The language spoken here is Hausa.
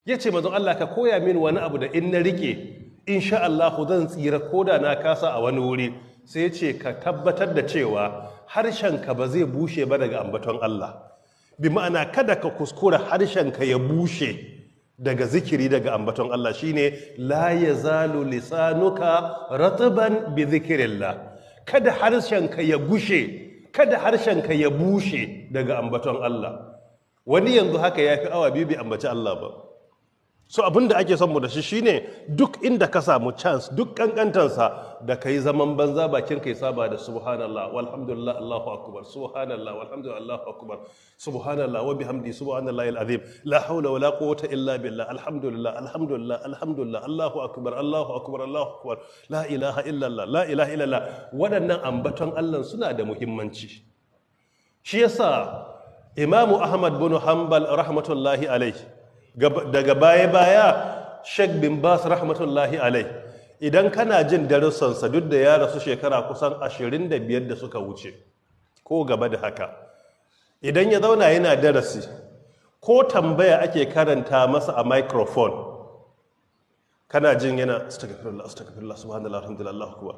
Yace, "Manzon Allah, ka koya min wani abu da in na rike, insha Allah zan tsira koda na kasa a wani wuri." Sai ya ce, "Ka tabbatar da cewa harshenka ba zai bushe ba daga ambaton Allah." Bi ma'ana, kada ka kuskura harshenka ya bushe daga zikiri, daga ambaton Allah. Shine لا يزال لسانك رطبا بذكر الله. Kada harshenka ya gushe, kada harshenka ya bushe daga ambaton Allah. Wani yanzu haka ya fi awa 2 bai ambaci Allah ba. So abin da ake son mu da shi shine, duk inda ka samu chance, duk kankantansa, da ka yi zaman banza, bakin kai saba da subhanallah walhamdulillah Allahu akbar, subhanallah walhamdulillah Allahu akbar, subhanallah wa bihamdi subhanallahi alazim, la hawla wala quwwata illa billah, alhamdulillah, alhamdulillah, alhamdulillah, Allahu akbar, Allahu akbar, Allahu akbar, la ilaha illallah, la ilaha illallah. Waɗannan ambaton Allah suna da muhimmanci. Shi yasa Imamu Ahmad bin Hanbal rahmatullahi alaihi, daga baya-baya Sheikh bin Bas rahmatullahi alai, idan kana jin darussansa, duk da ya rasu shekara kusan 25 da suka wuce ko gaba da haka, idan ya zauna yana darasi ko tambaya ake karanta masa a microphone, kana jin yana astaghfirullah, astaghfirullah, subhanallah, alhamdulillah, Allahu akbar.